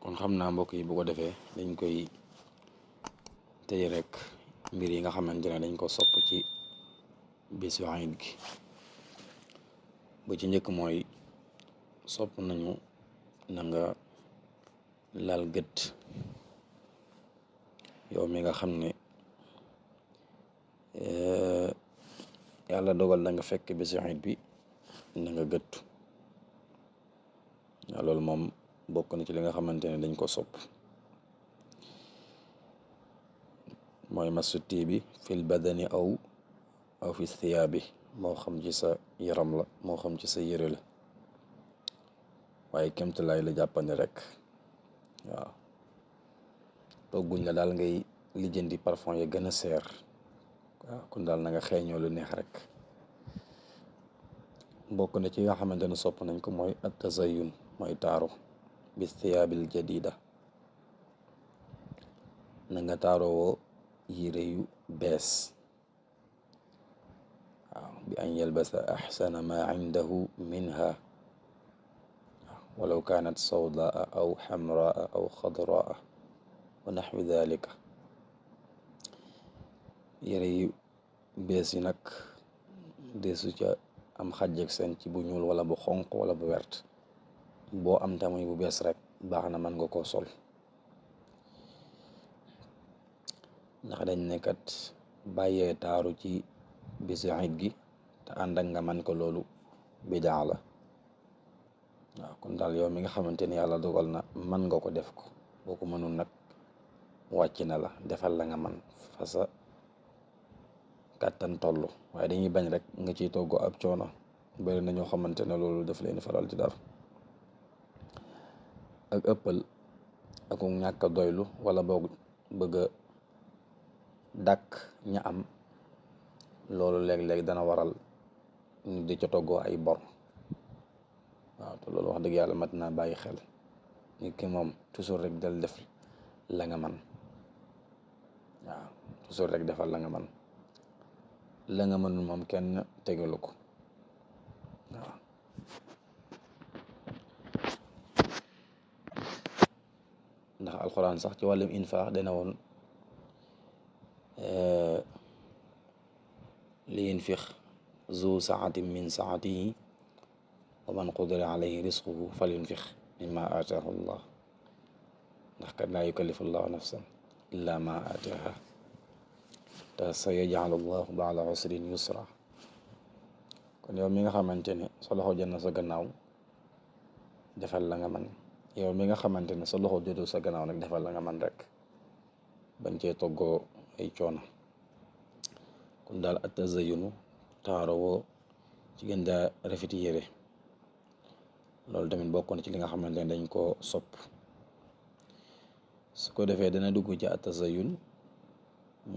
kon xam naa mbokk yi bu ko defee dañ koy tëj rek mbir yi nga xamante ne dañ ko sopp ci bisu Iid gi. bu ci njëkk mooy sopp nañu na nga lal gët yow mi nga xam ne yàlla dogal da nga fekk bisu Iid bi na nga gët waaw loolu moom bokk na ci li nga xamante ne dañ ko sopp. mooy masu tiibi fil badani aw fi thiyaabi, moo xam ci sa yaram la moo xam ci sa yére la, waaye kemtalaay la jàppandi rek. waaw togguñ la daal ngay lijjanti parfum ya gën a seer. waaw kon daal na nga xeeñoo lu neex rek. bokk na ci nga xamante ne sopp nañ ko mooy at tazayun, mooy taaru bi thiyaabil jadida, na nga taaroo yére yu bees. waaw bi an yalbasa axsana ma indahu minha, walaw kaanat sawdaa aw xamraa aw xadraa wa naxwi dalika. yére yu bees yi nag deesu ca am xàjjeg seen ci bu ñuul wala bu xonq wala bu wert. boo am tamuy bu bees rek baax na, mën nga koo sol. ndax dañ nekkat bàyyee taaru ci bisu Iid gi te ànd ak nga man ko, loolu bidaa la. waaw kon daal yow mi nga xamante ne yàlla dogal na man nga ko def ko, boo ko mënul nag wàcc na la, defal la nga man fa sa kàttan toll. waaye dañuy bañ rek nga ciy togg ab coono. bari na ñoo xamante ne loolu daf leen faral di dar. ak ëppal ak ñàkk a doylu, wala boog bëgg a dàkk ña am, loolu léeg-léeg dana waral ñu di ca toggoo ay bor. waaw te loolu wax dëgg yàlla mat naa bàyyi xel. nit ki moom toujours rek del def la nga man. waaw toujours rek defal la nga man. la nga mënul moom kenn tegalu ko. waaw ndax alxuraan sax ci wàllum infaax dana woon li yunfiq zu saatin min saatihi wa man qudira alayhi risquhu falyunfiq mimma aataahu llah, ndax kat laa yukallifu llahu nafsan illa ma aataaha te sa yajcalu llahu ba'da usrin yusra. kon yow mi nga xamante ne sa loxo jot na sa gannaaw, defal la nga man. yow mi nga xamante ne sa loxo jotul sa gannaaw nag, defal la nga man rek, bañ cee toggoo ay coono. kon daal at tazayunu, taaroo ci gën daa rafeti yére, loolu tamit bokk na ci li nga xamante ne dañ koo sopp. su ko defee dana dugg ci at tazayun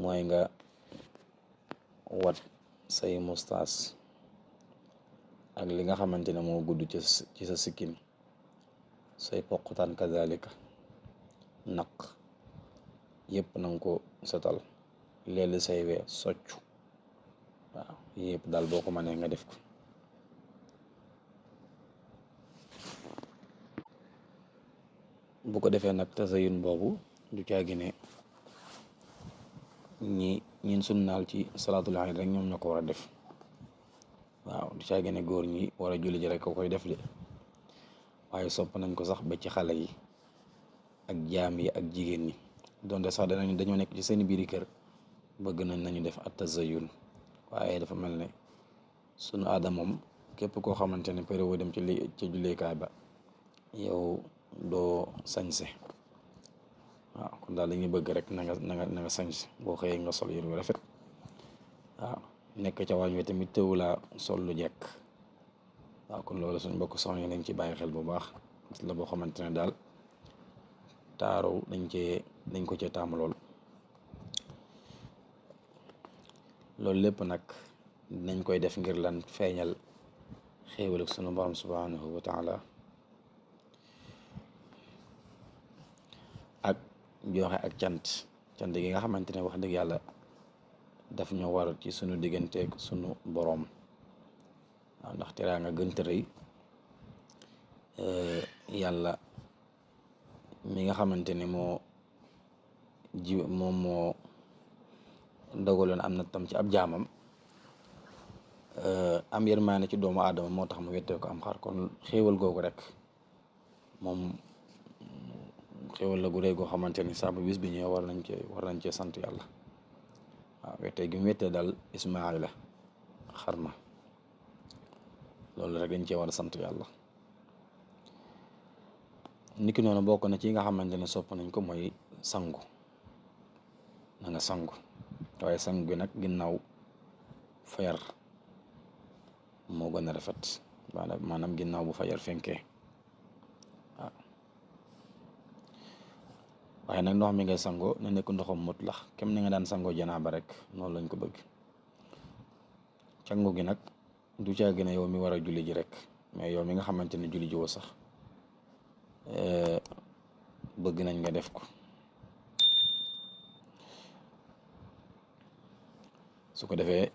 mooy nga wat say mustaas ak li nga xamante ne moo gudd ci sa sikkim, say poqutaan kazalika, naq yëpp na nga ko setal, leeli say wee soccu. waaw yëpp daal boo ko mënee nga def ko. bu ko defee nag tazayun boobu du caagi ne ñin sunnaal ci salaatul Iid rek ñoom ñoo ko war a def. waaw du caagi ne góor ñi war a julli ji rek ko koy def de, waaye sopp nañ ko sax ba ci xale yi ak jaam yi ak jigéen ñi. donte sax dañoo nekk ci seen biiri kër, bëgg nañu def at tazayun. waaye dafa mel ne sunu aada moom képp koo xamante ne pare woo dem ci jullikaay ba, yow doo sañse. waaw kon daal dañuy bëgg rek na nga sañse. boo xëyee nga sol yére bu rafet. waaw nekk ca waañ wi tamit teewulaa sol lu jekk. waaw kon loolu suñ mbokk soxna yi nañ ci bàyyi xel bu baax. la boo xamante ne daal taaru dañ ko cee taamu lool. loolu lépp nag dinañ koy def ngir lan feeñal xéewal ak sunu borom subhanahu wa taala, ak joxe ak cant gi nga xamante ne wax dëgg yàlla daf ñoo war ci sunu digganteeg sunu boroom. waaw ndax teraanga gënta rëy yàlla mi nga xamante ne moom moo dogaloon am na tam ci ab jaamam am yërmaane ci doomu aadama moo tax mu wettee ko am xar. kon xéewal googu rek moom xéewal la gu rëy goo xamante ni saa bu bis bi ñëwee war nañ cee sant yàlla. waaw wettee gi mu wettee daal Ismaayla xar ma loolu rek dañ cee war a sant yàlla. niki noonu bokk na ci nga xamante ne sopp nañ ko mooy sangu. na nga sangu waaye sangu gi nag ginnaaw fajar moo gën a rafet maanaam ginnaaw bu fajar fenkee. waaw waaye nag ndox mi ngay sangoo na nekk ndoxam mut lax kem ni nga daan sangoo janaaba rek noonu lañ ko bëgg. cangu gi nag du caa gën a yow mi war a julli ji rek mais yow mi nga xamante ne julli ji woo sax bëgg nañ nga def ko. su ko defee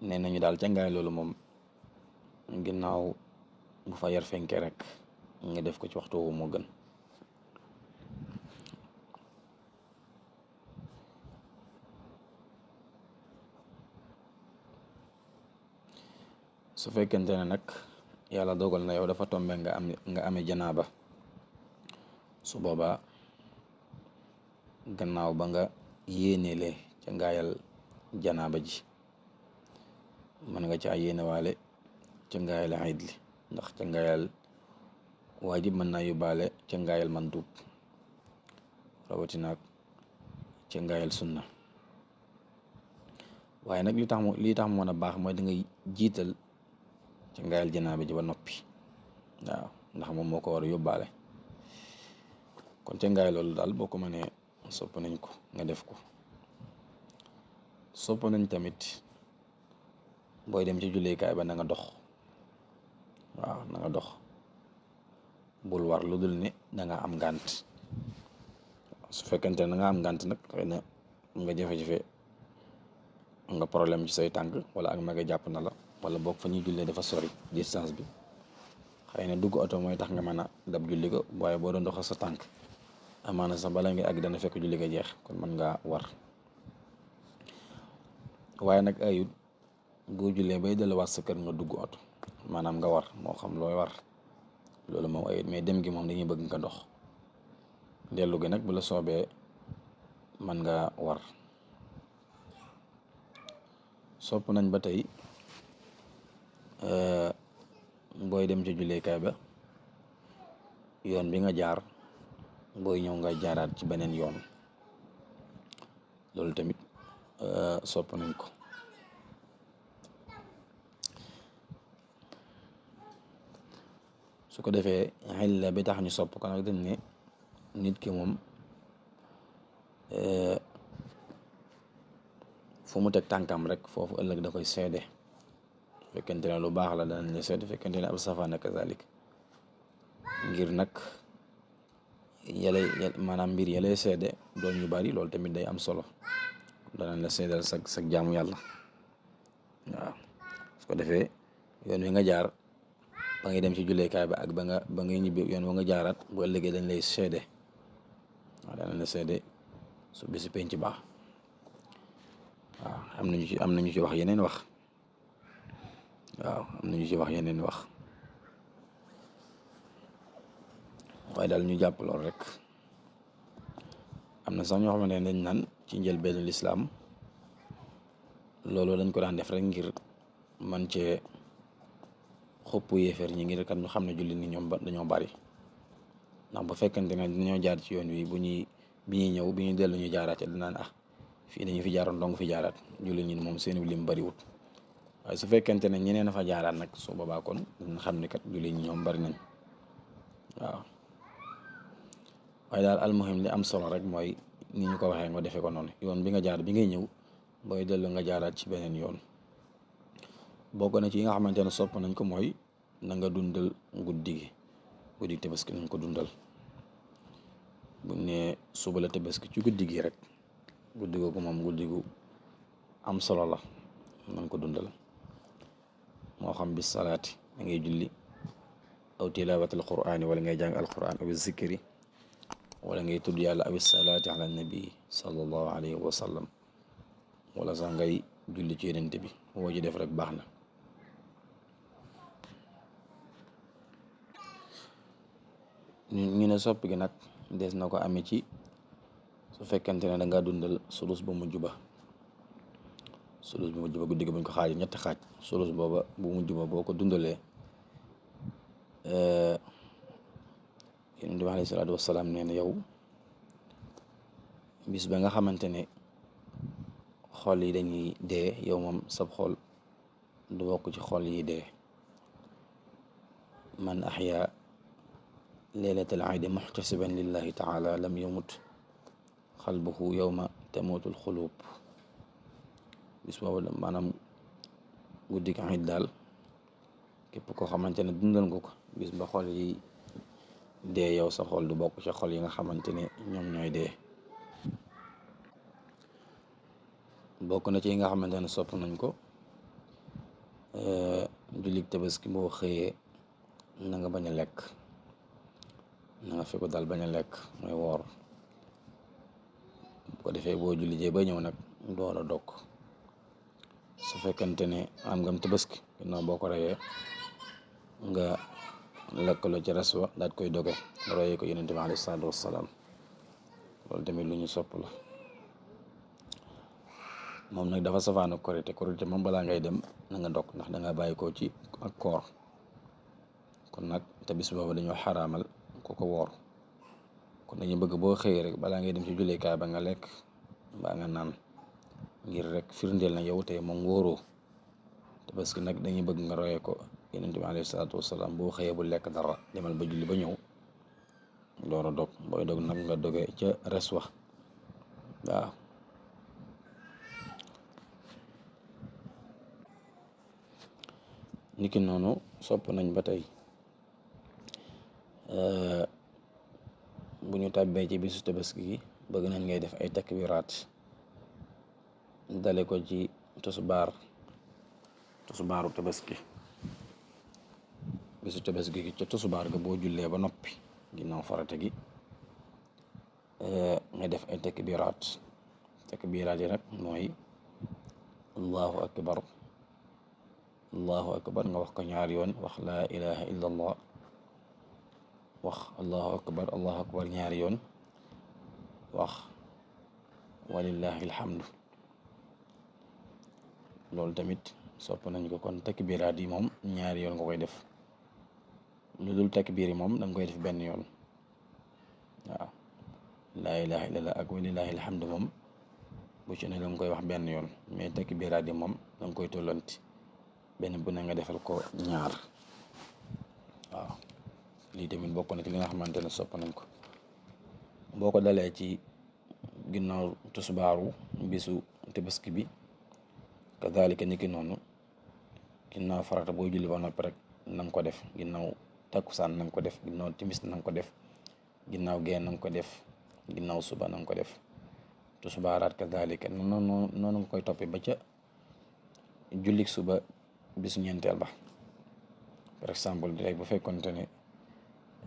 nee nañu daal cangaay loolu moom ginnaaw bu fajar fenkee rek nga def ko ci waxtu woowu moo gën. su fekkente ne nag yàlla dogal na yow dafa tombe nga amee janaaba, su boobaa gannaaw ba nga yéeneele ca ngaayal janaaba ji mën nga caa yéenewaale ca ngaayal iid li, ndax ca ngaayal waajib mën naa yóbbaale ca ngaayal mandub rawatina ca ngaayal sunna. waaye nag li tax mu mën a baax mooy da ngay jiital ca ngaayal janaaba ji ba noppi. waaw ndax moom moo ko war a yóbbaale. kon ca ngaay loolu daal boo ko mënee sopp nañ ko nga def ko. sopp nañ tamit booy dem ci julleekaay ba na nga dox. waaw na nga dox bul war lu dul ne da nga am ngànt. su fekkente ne da nga am ngànt nag xëy na am nga jafe-jafe, am nga problème ci say tànk wala ak maga jàpp na la, wala boog fa ñuy jullee dafa sori distance bi, xëy na dugg oto mooy tax nga mën a dab julli ko, waaye boo doon doxal sa tànk amaana sax bala nga àgg dana fekk julli ga jeex, kon mën ngaa war. waaye nag ayut boo jullee bay delluwaat sa kër nga dugg oto, maanaam nga war, moo xam looy war, loolu moom ayut. mais dem gi moom dañuy bëgg nga dox. dellu gi nag bu la soobee mën nga war. sopp nañ ba tey booy dem ci julleekaay ba yoon bi nga jaar booy ñëw nga jaaraat ci beneen yoon, loolu tamit sopp nañ ko. su ko defee xel la bi tax ñu sopp ko nag dañ ne nit ki moom fu mu teg tànkam rek foofu ëllëg da koy seede. su fekkente ne lu baax la danañ la seede, fekkente ne ab safaan kazalik. ngir nag maanaam mbir yalay seede doon ñu bari, loolu tamit day am solo. danañ la seedal sag jaamu yàlla. waaw su ko defee yoon wi nga jaar ba ngay dem ci julleekaay ba ak ba ngay ñibbi yoon wa nga jaaraat bu ëllëgee dañ lay seede. waaw danañ la seede su bisi penc baax. waaw am nañu ci wax yeneen wax. waaw am nañu ci wax yeneen wax. waaye daal ñu jàpp lool rek. am na sax ñoo xamante ne dañ naan ci njëlbeenu lislaam loolu dañ ko daan def rek ngir man cee xupp yéeféer ñi ngir kat ñu xam ne jullit ni ñoom dañoo bari. ndax bu fekkente ne dañoo jaar ci yoon wi bi ñuy ñëw bi ñuy dellu ñu jaaraat dinaan fii dañu fi jaaroon dong fi jaaraat, jullit ñi moom seen lim bariwut. waaye su fekkente ne ñeneen a fa jaaraat nag su boobaa kon dina xam ne kat jullit ñi ñoom bari nañ. waaw waaye daal almuhim li am solo rek mooy ni ñu ko waxee nga defee ko noonu. yoon bi nga jaar bi ngay ñëw booy dellu nga jaaraat ci beneen yoon. bokk na ci yi nga xamante ne sopp nañ ko mooy na nga dundal guddi tabaski nañ ko dundal. buñ ne suba la tabaski ci guddi gi rek, guddi googu moom guddi gu am solo la, nañ ko dundal. moo moo xam bis salaati da ngay julli aw tilaawatil qur'aani wala ngay jàng alquran aw zikri wala ngay tudd yàlla aw salaati ala nabi sallallahu alayhi wa sallam wala sax ngay julli ci yonent bi woo ci def rek baax na. ñu ne sopp gi nag des na ko amee ci su fekkente ne da nga dundal sulus bu mujj ba guddi gi buñ ko xaaj ñetti xaaj sulus booba bu mujj ba boo ko dundalee yonent bi alayhi salaatu wasalaam nee na yow bis ba nga xamante ne xol yi dañuy dee yow moom sab xol du bokk ci xol yi dee. man axya leelatal iidi muxtasiban lillahi taala lam yamut xalbuhu yowma tamuutul xuluub. bis boobu maanaam guddi gi iid daal képp koo xamante ne dundal nga ko bis ba xol yi dee yow sa xol du bokk ci xol yi nga xamante ne ñoom ñooy dee. bokk na ci yi nga xamante ne sopp nañ ko jullit tabaski boo xëyee na nga bañ a lekk, na nga fekk daal bañ a lekk mooy woor. bu ko defee boo julli jee ba ñëw nag door a dog. su fekkente ne am ngam tabaski ginnaaw boo ko reyee nga lekkaloo ci res wa daat koy doge royee ko yonent bi alayhi salaatu wassalaam. loolu tamit lu ñu sopp la. moom nag dafa safaanu korite moom balaa ngay dem na nga dog ndax da nga bàyyi ko ci ak koor. kon nag te bis boobu dañoo xaraamal ku ko woor. kon dañu bëgg boo xëyee rek balaa ngay dem ci julleekaay ba nga lekk mbaa nga naan ngir rek firndeel na yow tey moom wóoroo. te parce que nag dañuy bëgg nga royee ko yonent bi alayhi salaatu wasalaam. boo xëyee bu lekk dara demal ba julli ba ñëw door a dog. booy dog nag nga doge ca res wax waaw. niki noonu sopp nañ ba tey bu ñu tàbbee ci bisu tabaski gi bëgg nañ ngay def ay takbiraat dale ko ci tusubaaru tabaski. bisu tabaski gi ca tusubaar ga boo jullee ba noppi ginnaaw farata gi nga def ay takbiraat yi nag mooy allahu akbar nga wax ko ñaari yoon wax laa ilaha illa allah wax allahu akbar ñaari yoon wax walillahi alhamdu. loolu tamit sopp nañ ko. kon takbiraat yi moom ñaari yoon nga koy def. lu dul takbiir yi moom danga koy def benn yoon waaw. laa ilaha illallah ak walillahi alhamdu moom bu ci ne danga koy wax benn yoon, mais takbiraat yi moom danga koy tollanti benn bu ne nga defal ko ñaar waaw. lii tamit bokk na ci li nga xamante ne sopp nañ ko. boo ko dalee ci ginnaaw tusbaaru bisu tabaski bi kazalika niki noonu ginnaaw farata booy julli ba noppi rek na nga ko def. ginnaaw takkusaan na nga ko def. ginnaaw timis na nga ko def. ginnaaw gee na nga ko def. ginnaaw suba na nga ko def. tusbaaraat kazalika noonu nga koy toppee ba ca jullik suba bisu ñeenteel ba. par exemple tey bu fekkonte ne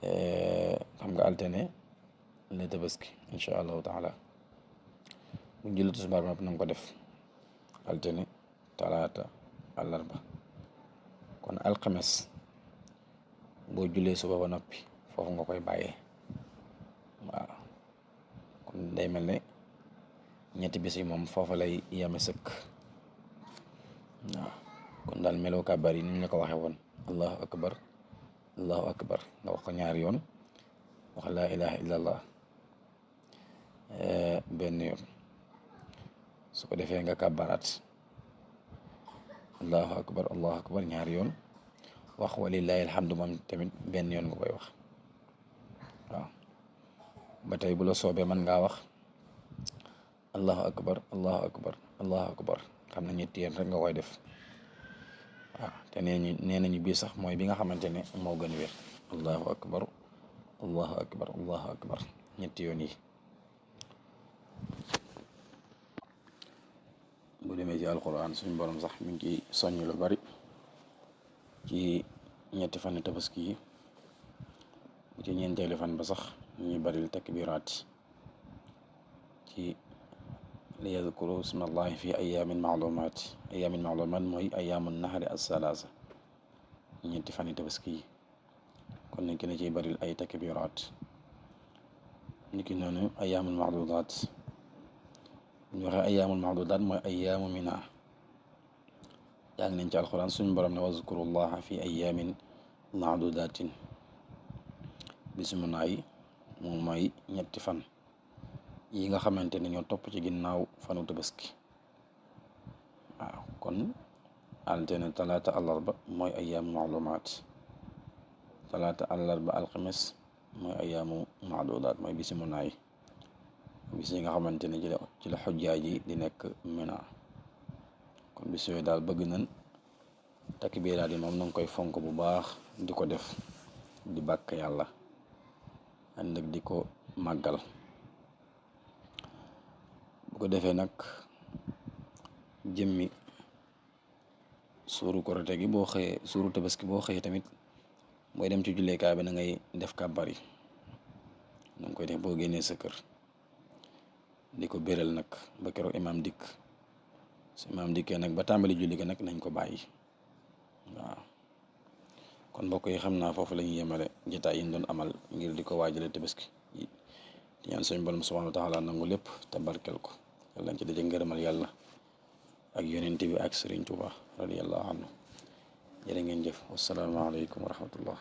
xam nga altine la tabaski incha allahu taala bu julli tusbaar ba noppi na nga ko def altine talaata àllarba. kon alxames boo jullee suba ba noppi foofu nga koy bàyyee waaw. kon day mel ne ñetti bis yi moom foofu lay yeme sëkk waaw. kon daal meloo kàbbar yi ni ñu la ko waxee woon allahu akbar nga wax ko ñaari yoon wax laa ilaha illallah benn yoon. su ko defee nga kàbbaraat allahu akbar ñaari yoon wax walillahi alhamdu moom tamit benn yoon nga koy wax waaw. ba tey bu la soobee mën ngaa wax allahu akbar xam na ñetti yoon rek nga koy def waaw. te nee nañu bii sax mooy bi nga xamante ne moo gën wér allahu akbar ñetti yoon yi. bu demee ci alquran suñu borom sax mi ngi ciy soññ lu bari ci ñetti fan tabaski yi bu ci ñeenteelu fan ba sax ñuy baril takbiraat ci li yadkuru ismallahi fi ayaamin maalumaat mooy ayaamu nahri as-salaasa ñetti fan tabaski yi kon nañ gën a ciy baril ay takbiraat niki noonu ayaamul maadudaat ñu waxee ayaamul maadudaat mooy ayaamu mina jàng nañ ci alxuraan suñu borom ne wazkurullaha fi ayaamin maadudaatin bisu munaa yi moom mooy ñetti fan yi nga xamante ne ñoo topp ci ginnaaw fanu tabaski waaw kon altine talaata àllarba mooy ayaamu maalumaat talaata àllarba alxames mooy ayaamu maadudaat mooy bisi munaa yi bis yi nga xamante ne ci la xujjaaj yi di nekk Mina kon bis yooyu daal bëgg nañ takbiraat yi moom na nga koy fonk bu baax di ko def di bàkk yàlla ànd ak di ko màggal bu ko defee nag jëmmi suuru korite gi boo xëyee suuru tabaski boo xëyee tamit mooy dem ci julleekaay bi na ngay def kàbbar yi na nga koy def boo génnee sa kër di ko béral nag ba keroog imaam dikk su imaam dikkee nag ba tàmbali julli ga nag nañ ko bàyyi waaw kon mbokk yi xam naa foofu la ñuy yemale jotaay yi ñu doon amal ngir di ko waajale tabaski di ñaan suñu borom subhanahu wa taala nangu lépp te barkel ko yàlla nañ ci daje ngërëmal yàlla ak yonent bi ak Sëriñ Tuuba radiyallahu anhu jërë ngeen jëf wassalaamu aleykum wa rahmatullah